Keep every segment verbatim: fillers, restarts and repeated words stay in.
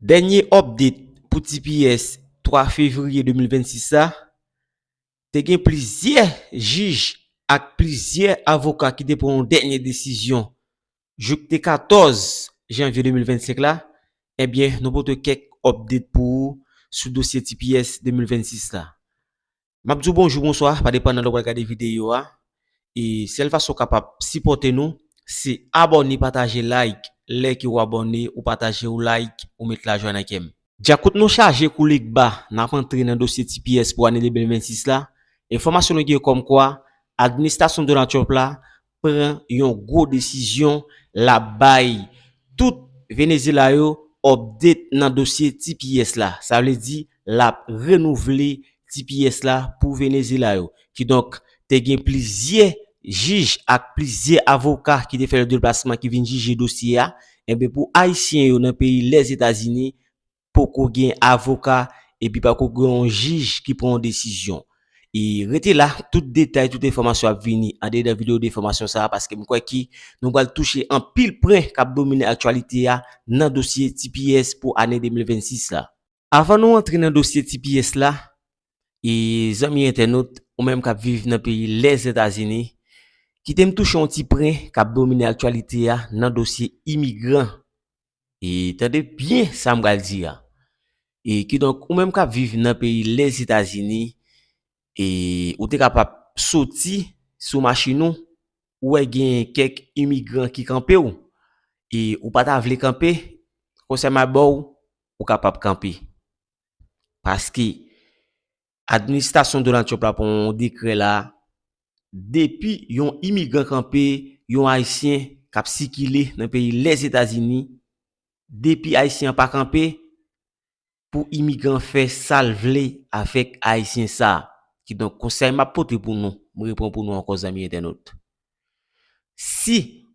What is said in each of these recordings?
Dènye update pou T P S twa fevriye de mil vennsis la, te gen plizyè jij ak plizyè avoka ki te pran yon dènye desizyon jouk te katòz janvye de mil vennsenk la. Ebyen, nou pote kèk update pou ou sou dosye T P S de mil vennsis la. M ap di w bonjou, bonswa, pa depandan lè w pral gade videyo a. E sèl fason w kapab sipòte nou, se abòne, pataje, like. Lè ke w abòne, ou pataje, ou like, ou met lajwa nan kè m. Djakout nou chaje kou lig ba, n ap antre nan dosye T P S pou ane de mil vennsis la. Enfòmasyon nou gen kòmkwa, administrasyon Donald Trump la pran yon gwo desizyon, l ap bay tout Venezyela yo update nan dosye T P S la. Sa vle di, l ap renouvle T P S la pou Venezyela yo. Kidonk, te gen plizyè jij ak plizyè avoka ki te fè yon deplasman ki vin jije dosye a. Enben, pou Ayisyen yo nan peyi Lèzetazini, poko gen avoka, epi pako gen yon jij ki pran yon desizyon. E rete la, tout detay, tout enfòmasyon ap vini andedan videyo de enfòmasyon sa a, paske m kwè ke nou pral touche anpil pwen k ap domine aktyalite a nan dosye T P S pou ane de mil vennsis la. Avan nou antre nan dosye T P S la, e zanmi entènot, ou menm k ap viv nan peyi Lèzetazini, kite m touche yon ti pwen k ap domine aktyalite a nan dosye imigran. E tande byen sa m pral di a. E kidonk, ou menm k ap viv nan peyi Lèzetazini, e ou te kapab soti sou machin ou, ou wè gen kèk imigran ki kanpe w, e ou pa ta vle kanpe, konsèy m ap ba w, ou kapab kanpe. Paske administrasyon Donald Trump la pran yon dekrè la, depi yon imigran kanpe yon Ayisyen k ap sikile nan peyi Lèzetazini, depi Ayisyen an pa kanpe, pou imigran fè sa l vle avèk Ayisyen sa a. Kidonk, konsèy m ap pote pou nou, m repran pou nou ankò, zanmi entènot. Si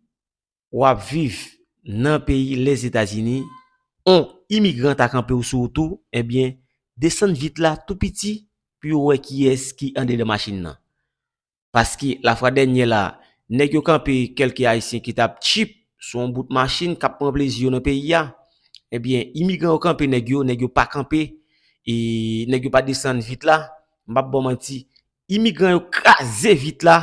w ap viv nan peyi Lèzetazini, on imigran ta kanpe w sou wout ou, ebyen, desann vit la tou piti pou yo wè kiyès ki andedan machin nan. Paske lafwa dènyè la, nèg yo kanpe kèlke Ayisyen ki t ap tchip sou yon bout machin k ap pran plezi yo nan peyi a. Ebyen, imigran yo kanpe nèg yo, nèg yo pa kanpe, e nèg yo pa desann vit la. M p ap ba w manti, imigran yo kraze vit la.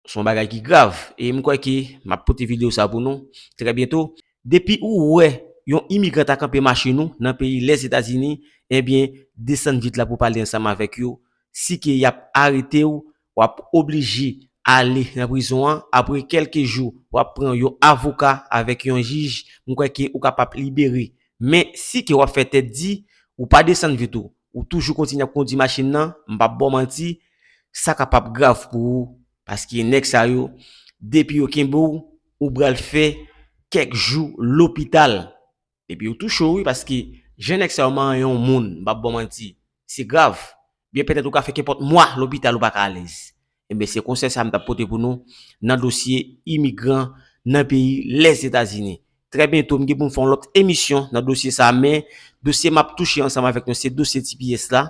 Se yon bagay ki grav. E m kwè ke m ap pote videyo sa pou nou trè byento. Depi ou wè yon imigran ta kanpe machin ou nan peyi Lèzetazini, ebyen, desann vit la pou pale ansanm avèk yo. Si ke y ap arete w, w ap oblije ale nan prizon an. Apre kèlke jou, w ap pran yon avoka avèk yon jij. M kwè ke ou kapab libere. Men si ke w ap fè tèt di, ou pa desann vit ou, ou toujou kontinye ap kondui machin nan, m p ap ba w manti, sa kapab grav pou ou. Paske nèg sa yo, depi yo kenbe w, ou pral fè kèk jou lopital. Epi yo touche w, wi, paske jan nèg sa yo manyen yon moun, m p ap ba w manti, se grav. Byen petèt ou ka fè kenpòt mwa lopital ou pa ka alèz. Enben, se konsèy sa a m t ap pote pou nou nan dosye imigran nan peyi Lèzetazini. Trè byento, m gen pou m fè yon lòt emisyon nan dosye sa a, men dosye m ap touche ansanm avèk nou, se dosye T P S la.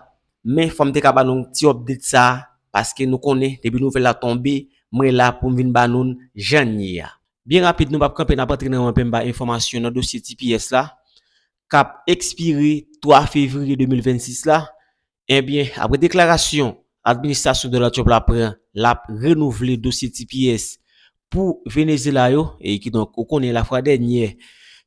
Men fò m te ka ba nou ti update sa a, paske nou konnen, depi nouvèl la tonbe, mwen la pou m vin ba nou l jan l ye a. Byen rapid, nou p ap kanpe, n ap antre nan yon penba enfòmasyon nan dosye T P S la, k ap ekspire twa fevriye de mil vennsis la. Ebyen, apre deklarasyon administrasyon Donald Trump la pran, l ap renouvle dosye T P S pou Venezyela yo, e kidonk, ou konnen lafwa dènyè,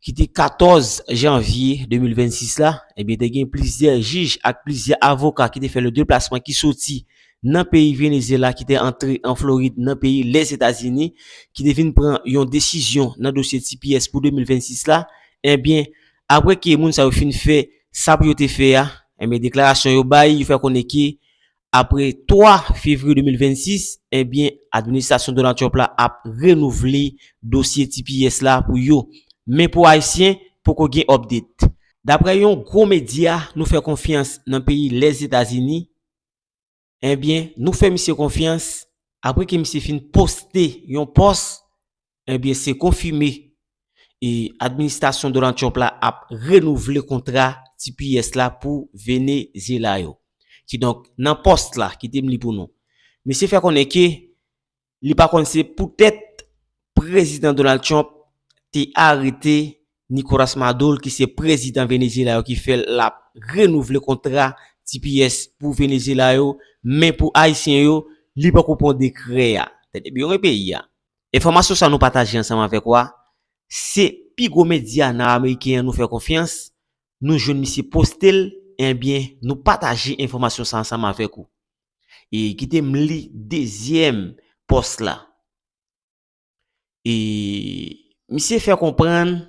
ki te katòz janvye de mil vennsis la, ebyen, te gen plizyè jij ak plizyè avoka ki te fè le deplasman ki soti nan peyi Venezyela, ki te antre an Florid, nan peyi Lèzetazini, ki te vin pran yon desizyon nan dosye T P S pou de mil vennsis la. Ebyen, apre ke moun sa yo fin fè sa pou yo te fè a, ebyen, deklarasyon yo bay, yo fè konnen ke apre twa fevriye de mil vennsis, ebyen, administrasyon Donald Trump la ap renouvle dosye T P S la pou yo. Men pou Ayisyen, poko gen update. Daprè yon gwo medya, nou fè konfyans nan peyi Lèzetazini, ebyen, nou fè misye konfyans, apre ke misye fin poste yon pòs, ebyen, se konfime, e administrasyon Donald Trump la ap renouvle kontra T P S la pou Venezyela yo. Kidonk, nan pòs la, kite m li pou nou. Misye fè konnen ke li pa konn se poutèt prezidan Donald Trump te arete Nicolas Maduro, ki se prezidan Venezyela yo, ki fè l ap renouvle kontra T P S pou Venezyela yo, men pou Ayisyen yo, li poko pran dekrè a. Tande byen wi peyi a. Enfòmasyon sa nou pataje ansanm avèk ou a, se pi gwo medya nan ameriken an nou fè konfyans, nou jwenn misye poste l, ebyen, nou pataje enfòmasyon sa ansanm avèk ou. E kite m li dezyèm pòs la. E misye fè konprann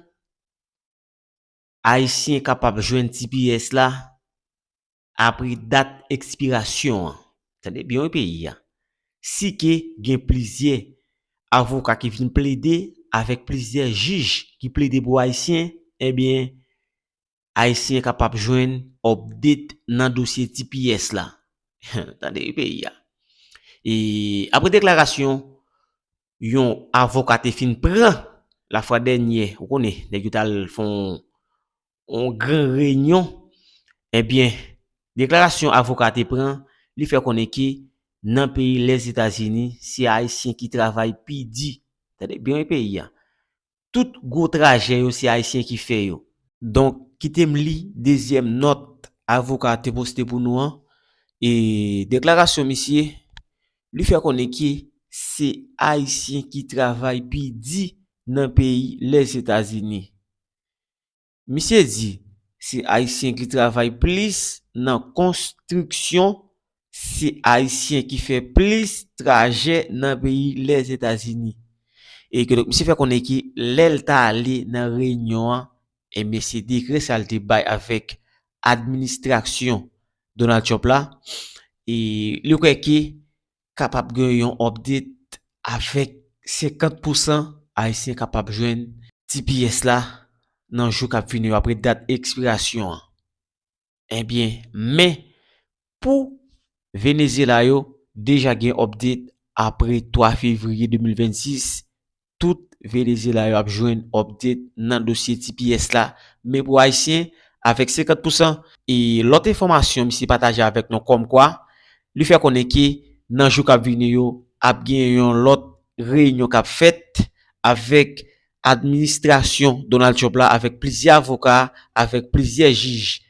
Ayisyen kapab jwenn T P S la apre dat ekspirasyon an. Tande byen wi peyi a. Si ke gen plizyè avoka ki vin plede avèk plizyè jij ki plede pou Ayisyen, ebyen, Ayisyen kapab jwenn update nan dosye T P S la. Tande wi peyi a. E apre deklarasyon yon avoka te fin pran lafwa dènyè, ou konnen, nèg yo t al fè yon, yon gran reyinyon, ebyen, deklarasyon avoka te pran, li fè konnen ke nan peyi Lèzetazini, se Ayisyen ki travay pi di. Tande byen wi peyi a. Tout gwo trajè yo, se Ayisyen ki fè yo. Donk, kite m li dezyèm nòt avoka a te poste pou nou an. E deklarasyon misye, li fè konnen ke se Ayisyen ki travay pi di nan peyi Lèzetazini. Misye di, se Ayisyen ki travay plis nan konstriksyon, se Ayisyen ki fè plis trajè nan peyi Lèzetazini. E ke donk, misye fè konnen ke lè l t ale nan reyinyon an, ebyen, se dekrè sa l te bay avèk administrasyon Donald Trump la. E li kwè ke kapab gen yon update avèk senkant pousan Ayisyen kapab jwenn T P S la nan jou k ap vini yo apre dat ekspirasyon an. Ebyen, men pou Venezyela yo deja gen update apre twa fevriye de mil vennsis, tout Venezyela yo ap jwenn update nan dosye T P S la, men pou Ayisyen, avèk senkant pousan. E lòt enfòmasyon misye pataje avèk nou kòmkwa, li fè konnen ke nan jou k ap vini yo, ap gen yon lòt reyinyon k ap fèt avèk administrasyon Donald Trump la, avèk plizyè avoka, avèk plizyè jij,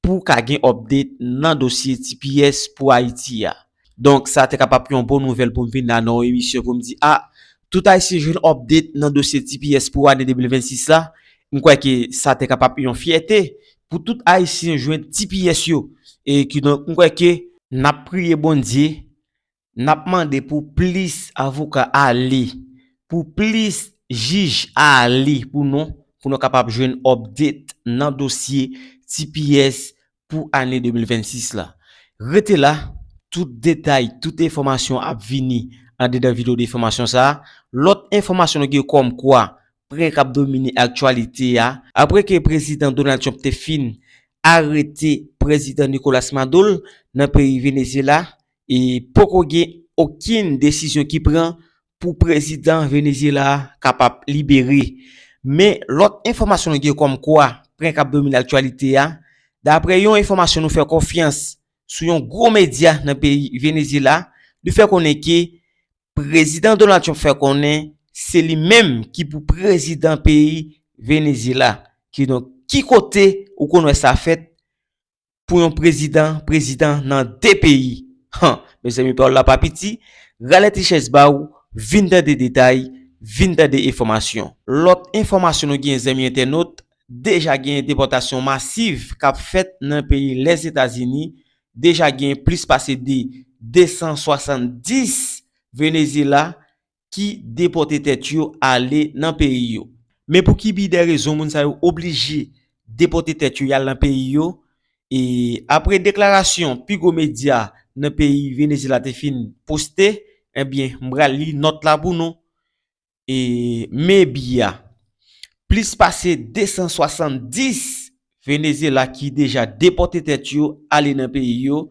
pou ka gen update nan dosye T P S pou Ayiti a. Donk, sa te kapab yon bon nouvèl pou m vin la nan yon emisyon pou m di, a, tout Ayisyen jwenn update nan dosye T P S pou ane de mil vennsis la. M kwè ke sa te kapab yon fyète pou tout Ayisyen jwenn T P S yo. E kidonk, m kwè ke n ap priye Bondye, n ap mande pou plis avoka ale, pou plis jij ale pou nou, pou nou kapab jwenn update nan dosye T P S pou ane de mil vennsis la. Rete la, tout detay, tout enfòmasyon ap vini andedan videyo de enfòmasyon sa a. Lòt enfòmasyon nou gen kòmkwa pwen k ap domine aktyalite a, apre ke prezidan Donald Trump te fin arete prezidan Nicolas Maduro nan peyi Venezyela, e poko gen okenn desizyon ki pran pou prezidan Venezyela a kapab libere. Men lòt enfòmasyon nou gen kòmkwa pwen k ap domine aktyalite a, dapre yon enfòmasyon nou fè konfyans sou yon gwo medya nan peyi Venezyela, li fè konnen ke prezidan Donald Trump fè konnen se li menm ki pou prezidan peyi Venezyela. Kidonk, ki kote ou konn wè sa fèt pou yon prezidan, prezidan nan de peyi? Han, mezanmi, pawòl la pa piti. Rale ti chèz ba w, vin tande detay, vin tande enfòmasyon. Lòt enfòmasyon nou gen, zanmi entènot, deja gen depòtasyon masiv k ap fèt nan peyi Lèzetazini. Deja gen plis pase de de san swasanndis Venezyela ki depòte tèt yo ale nan peyi yo. Men pou ki bidè rezon moun sa yo oblije depòte tèt yo y al nan peyi yo? E apre deklarasyon pi gwo medya nan peyi Venezyela te fin poste, ebyen, m pral li nòt la pou nou. E men bia, plis pase de san swasanndis Venezyela ki deja depòte tèt yo ale nan peyi yo.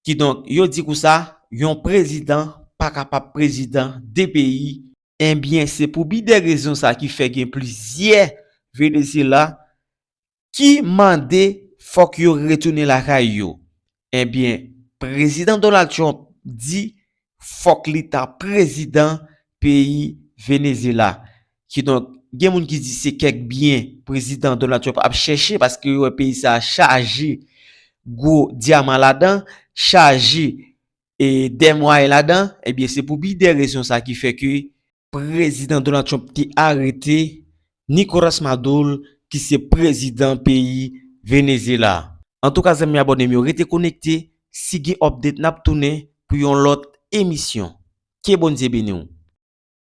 Kidonk, yo di konsa, yon prezidan pa kapab prezidan de peyi. Ebyen, se pou bidè rezon sa ki fè gen plizyè Venezyela ki mande fòk yo retounen lakay yo. Ebyen, prezidan Donald Trump di fòk li ta prezidan peyi Venezyela. Kidonk, gen moun ki di se kèk byen prezidan Donald Trump ap chèche, paske yo wè peyi sa a chaje gwo dyaman ladan, chaje e dèmwayè ladan, ebyen, se pou pi de rezon sa ki fè ke prezidan Donald Trump te arete Nicolas Maduro, ki se prezidan peyi Venezyela. Antouka, zanmi abòne m yo, rete konekte, si gen update, n ap tounen pou yon lòt emisyon. Ke Bondye beni w.